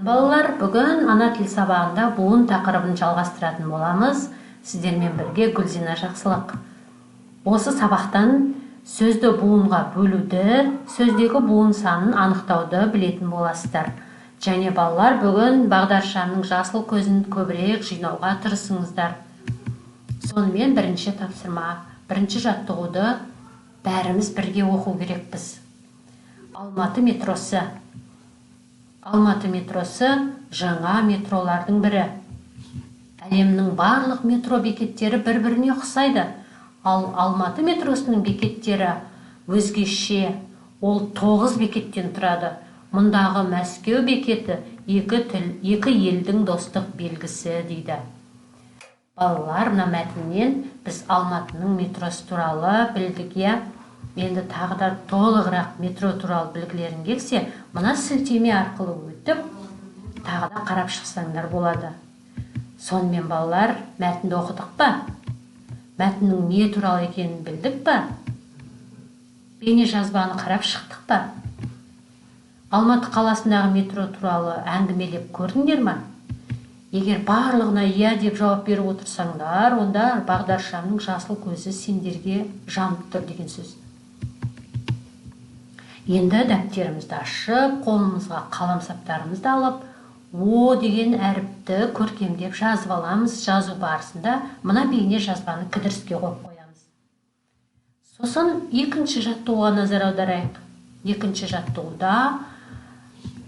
Балалар, бүгін ана тіл сабағында буын тақырыбын жалғастыратын боламыз. Сіздермен бірге Гүлзина Жақсылық. Осы сабақтан сөзді буынға бөлуді, сөздегі буын санын анықтауды білетін боласыздар. Және балалар, бүгін бағдаршамның жасыл көзін көбірек жинауға тырысыңыздар. Сонымен бірінші тапсырма, бірінші жаттығуды бәріміз бірге оқу керекпіз. Алматы метросы. Алматы метросы жаңа метролардың бірі. Әлемнің барлық метро бекеттері бір-біріне ұқсайды. Ал Алматы метросының бекеттері өзгеше, ол 9 бекеттен тұрады. Мұндағы Мәскеу бекеті екі елдің достық белгісі дейді. Балалар, мына мәтіннен біз Алматының метросы туралы білдік, иә? Енді тағы да толығырақ метро туралы білгілерің келсе, мына сілтеме арқылы өтіп, тағы да қарап шықсаңдар болады. Сонымен балалар, мәтінді оқыдық па? Мәтіннің не туралы екенін білдік па? Бейне жазбаны қарап шықтық па? Алматы қаласындағы метро туралы әңгімелеп көрдіңдер ма? Егер барлығына иә деп жауап беріп отырсаңдар, онда бағдаршамның жасыл көзі сендерге жанып тұр деген сөз. Енді дәптерімізді ашып, қолымызға қаламсаптарымызды алып, О деген әріпті көркемдеп жазып аламыз. Жазу барысында мына бейне жазбаны кідіріске қойып қоямыз. Сосын екінші жаттығуға назар аударайық. Екінші жаттығуда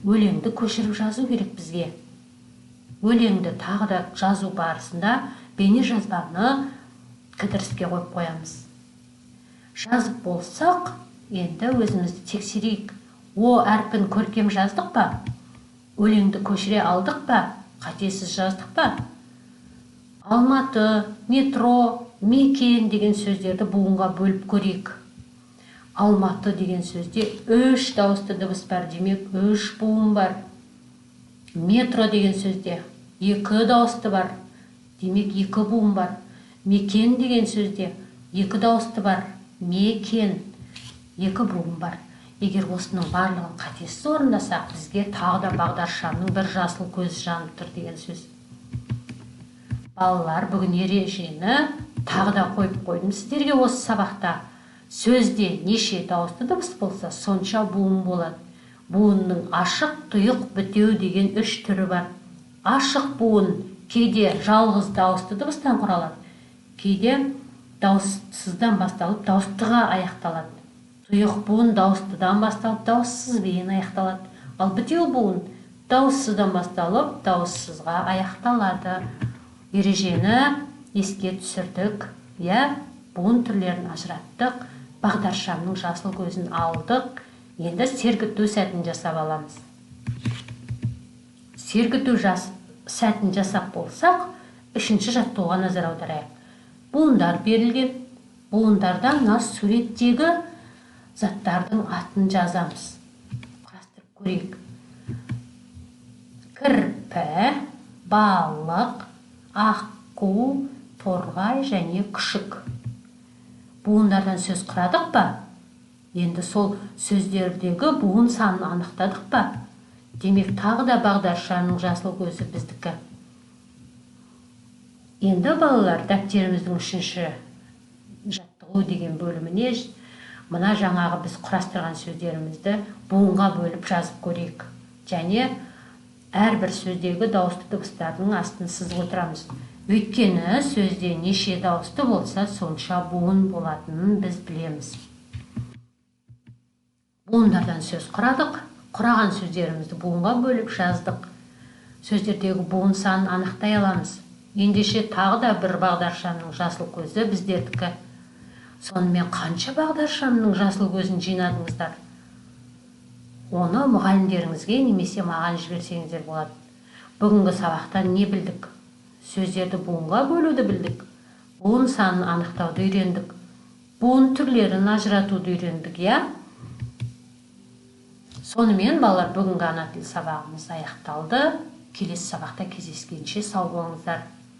өлеңді көшіріп жазу керек бізге. Өлеңді тағы да жазу барысында бейне жазбаны кідіріске қойып қоямыз. Жазып болсақ, енді өзімізді тексерейік. О әрпін көркем жаздық па? Өлеңді көшіре алдық па? Қатесіз жаздық па? Алматы, метро, мекен деген сөздерді буынға бөліп көрейік. Алматы деген сөзде 3 дауысты дыбыс бар, демек 3 буын бар. Метро деген сөзде 2 дауысты бар, демек 2 буын бар. Мекен деген сөзде 2 дауысты бар, мекен, 2 буын бар. Егер осының барлығын қатесіз орындасақ, бізге тағы да бағдаршамның бір жасыл көзі жанып тұр деген сөз. Балалар, бүгін ережені тағы да қойып қойдым сіздерге осы сабақта. Сөзде неше дауысты дыбыс болса, сонша буын болады. Буынның ашық, тұйық, бітеу деген 3 түрі бар. Ашық буын кейде жалғыз дауысты дыбыстан құралады, кейде дауыссыздан басталып, дауыстыға аяқталады. Тұйық буын дауыстыдан басталып, дауыссызбен аяқталады. Ал бітеу буын дауыссыздан басталып, дауыссызға аяқталады. Ережені еске түсірдік, иә? Буын түрлерін ажыраттық, бағдаршамның жасыл көзін алдық. Енді сергіту сәтін жасап аламыз. Сергіту сәтін жасап болсақ, үшінші жаттығуға назар аударайық. Буындар берілген. Буындардан мына суреттегі заттардың атын жазамыз. Құрастырып көрейік. Кірпі, балық, аққу, торғай және күшік. Буындардан сөз құрадық па? Енді сол сөздердегі буын санын анықтадық па? Демек, тағы да бағдаршамның жасыл көзі біздікі. Енді балалар, дәптеріміздің үшінші жаттығу деген бөліміне мына жаңағы біз құрастырған сөздерімізді буынға бөліп жазып көрейік. Және әрбір сөздегі дауысты дыбыстардың астын сызып отырамыз. Өйткені сөзде неше дауысты болса, сонша буын болатынын біз білеміз. Буындардан сөз құрадық, құраған сөздерімізді буынға бөліп жаздық. Сөздердегі буын санын анықтай аламыз. Ендеше тағы да бір бағдаршамның жасыл көзі біздердікі. Сонымен қанша бағдаршамның жасыл көзін жинадыңыздар? Оны мұғалімдеріңізге немесе маған жіберсеңіздер болады. Бүгінгі сабақтан не білдік? Сөздерді буынға бөлуді білдік. Буын санын анықтауды үйрендік. Буын түрлерін ажыратуды үйрендік, иә? Сонымен балалар, бүгінгі ана тіл сабағымыз аяқталды. Келесі сабақта кездескенше сау болыңыздар.